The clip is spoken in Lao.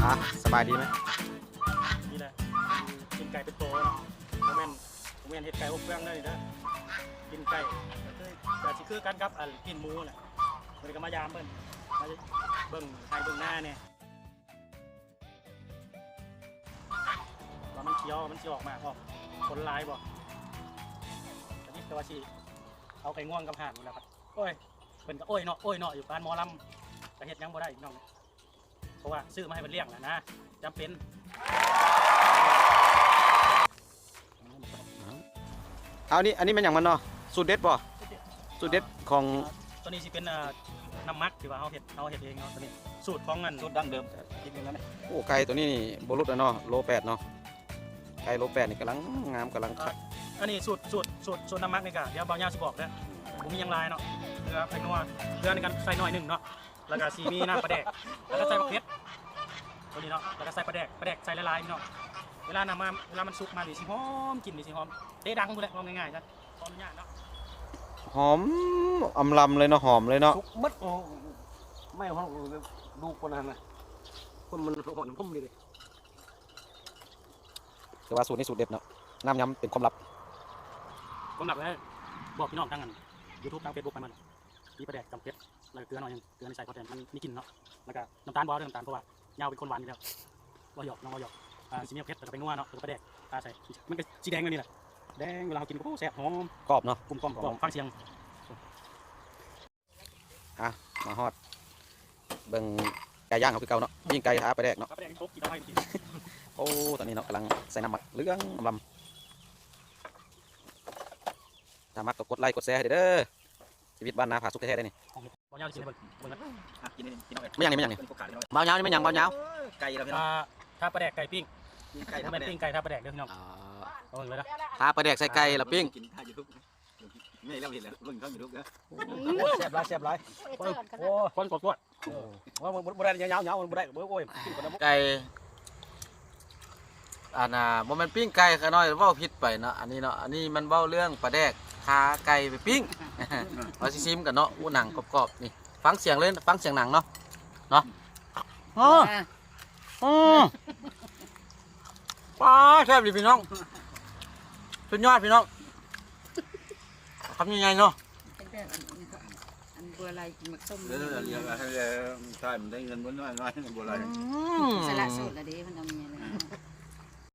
ອ່ະ ສະບາຍດີໄໝ? ນີ້ແຫຼະ ກິນໄກ່ເປັນໂຕເນາະ ບໍ່ແມ່ນ ບໍ່ແມ່ນເຮັດໄກ່ອົບເຟືອງເດີນີ້ເດີ ກິນໄກ່ ກໍຄື ກໍຊິຄືກັນກັບອັນກິນໝູແຫຼະ. ມື້ນີ້ກໍມາຢາມເພິ່ນ ມາເບິ່ງໄຮ່ເບິ່ງນາແດ່ ວ່າມັນຂຽວ ມັນຊິອອກໝາກອອກຜົນຫຼາຍບໍ່? ກໍມີແຕ່ວ່າຊິເອົາໄກ່ງວງກັບຫ່ານນີ້ແຫຼະ ໂອ້ຍ ເພິ່ນກໍໂອ້ຍເນາະ ໂອ້ຍເນາະຢູ່ ປານໝໍລຳ ກໍເຮັດຫຍັງບໍ່ໄດ້ພີ່ນ້ອງ ເພາະວ່າຊື້ມາໃຫ້ເພິ່ນລ້ຽງແຫຼະນະ ຈຳເປັນ. ເອົາ ນີ້ ອັນນີ້ແມ່ນຫຍັງມັນເນາະ? ສູດເດັດບໍ່? ສູດເດັດຂອງ ຕົວນີ້ຊິເປັນ ເອີ ນ້ຳໝັກທີ່ວ່າເຮົາເຮັດ ເຮົາເຮັດເອງເນາະ ຕົວນີ້ສູດຂອງອັນ ສູດດັ້ງເດີມ ກິນຢູ່ນັ້ນ. ໂອ້ ໄກ່ຕົວນີ້ນີ້ບໍ່ຫຼຸດແລ້ວເນາະ ໂລແປດເນາະ ໄກ່ໂລແປດນີ້ກຳລັງງາມ ກຳລັງຄັກ. ອັນນີ້ສູດ ສູດ ສູດ ສູດນ້ຳໝັກນີ້ກະ ດຽວບ່າວຍາວຊິບອກເດີ ບໍ່ມີຫຍັງຫຼາຍເນາະ ເກືອ ແປ້ງນົວ ເກືອນີ້ກະໃສ່ໜ້ອຍໜຶ່ງເນາະ ແລ້ວກະຊິມີນ້ຳປາແດກ ແລ້ວກະໃສ່ໝາກເຜັດ ຕົວນີ້ເນາະ ແລ້ວກະໃສ່ປາແດກ ປາແດກໃສ່ຫຼາຍໆ ພີ່ນ້ອງ ເວລານຳມາ ເວລາມັນສຸກມານີ້ຊິຫອມ ກິ່ນນີ້ຊິຫອມ ເຕະດັງພຸ້ນແຫຼະ ເວົ້າງ່າຍໆ ຂໍອະນຸຍາດເນາະ. ຫອມອຳລຳເລີຍເນາະ ຫອມເລີຍເນາະ ສຸກໝົດ ໄມ້ຮ້ອນ ດູກວ່ານັ້ນນະ ຄົນມັນຮ້ອນ ຫອມດີເດ. ແຕ່ວ່າສູດນີ້ສູດເດັດເນາະ ນ້ຳຍຳເປັນຄວາມລັບ ຄວາມລັບເລີຍ ບອກພີ່ນ້ອງທາງອັນ YouTube ທາງ Facebook ໄປ ມັນມີປາແດກກັບເຜັດ ແລ້ວກໍເກືອໜ້ອຍໜຶ່ງ ເກືອນີ້ໃສ່ເພາະແຕ່ມັນມີກິ່ນເນາະ ແລ້ວກໍນ້ຳຕານບໍ່ເອົາເດີ ນ້ຳຕານ ເພາະວ່າຍາວເປັນຄົນຫວານຢູ່ແລ້ວ ເວົ້າຫຍອກ ນ້ອງເວົ້າຫຍອກ ອ່າ ຊິມີເຜັດ ແລ້ວກໍແປ້ງນົວເນາະ ແລ້ວກໍປາແດກ ຕາໃສ່ ມັນກໍສີແດງແນວນີ້ແຫຼະ ແດງ ເວລາເຮົາກິນກໍ ໂອ້ ແຊບ ຫອມ ກອບເນາະ ກຸມກອມ ກອບ ຟັງສຽງ. ອ່ະ ມາຮອດເບິ່ງໄກ່ຍ່າງເຮົາຄືເກົ່າເນາະ ປີ້ງໄກ່ທາປາແດກເນາະ ໂອ້ ຕອນນີ້ເນາະ ກຳລັງໃສ່ນ້ຳໝັກເຫຼືອງອຳລຳ ຖ້າມັກກໍກົດໄລ້ກົດແຊໃຫ້ເດີ ຊີວິດບ້ານນາຜາສຸກແທ້ໆ ເດ້ນີ້. ບ່າວຍາວຊິກິນໃຫ້ເບິ່ງ ເບິ່ງກັນ ອ່ະ ກິນໃຫ້ພີ່ນ້ອງເອີຍ ແມ່ນຫຍັງນີ້ ແມ່ນຫຍັງນີ້ ບ່າວຍາວນີ້ແມ່ນຫຍັງ ບ່າວຍາວ? ໄກ່ລະພີ່ນ້ອງ ອ່າ ທາປາແດກໄກ່ປີ້ງ ປີ້ງໄກ່ ບໍ່ແມ່ນປີ້ງໄກ່ທາປາແດກເດີພີ່ນ້ອງ ເອົາເບິ່ງເລີຍເດີ ທາປາແດກໃສ່ໄກ່ລະປີ້ງ ກິນທາງຢູທູບ ແມ່ນແລ້ວເຫັນແລ້ວເບິ່ງຊ່ອງຢູທູບເດີ ແຊບຫຼາຍ ແຊບຫຼາຍ ໂອ້ຍ ຄົນກວດ ເອີ ວ່າບໍ່ ບໍ່ໄດ້ຍາວໆ ຍາວບໍ່ໄດ້ ເບິ່ງ ໂອ້ຍ ກິນກ່ອນນະ ໄກ່ ອັນນ່າ ບໍ່ແມ່ນປີ້ງໄກ່ຂະນ້ອຍ ເວົ້າຜິດໄປເນາະ ອັນນີ້ເນາະ ອັນນີ້ມັນເວົ້າເລື່ອງປາແດກ ທາໄກ່ໄປປີ້ງ ວ່າຊິຊີມກັນເນາະ ໂອ້ ໜັງກອບໆ ນີ້ ຟັງສຽງເລີຍ ຟັງສຽງໜັງເນາະ ເນາະ ເອີ ອືມ ປາ ແຊບອີ່ຫຼີພີ່ນ້ອງ ສຸດຍອດພີ່ນ້ອງ ຄຳໃຫຍ່ໆ ເນາະ ເປັນແບບອັນ ອັນບົວໄລກິນໝາກສົ້ມ ເອີ ອັນນີ້ໃຫ້ ໃຊ້ມັນໄດ້ເງິນບໍ່ນ້ອຍໆ ບົວໄລ ອືມ ສະຫຼະໂສດລະເດ້ ມັນເອົາ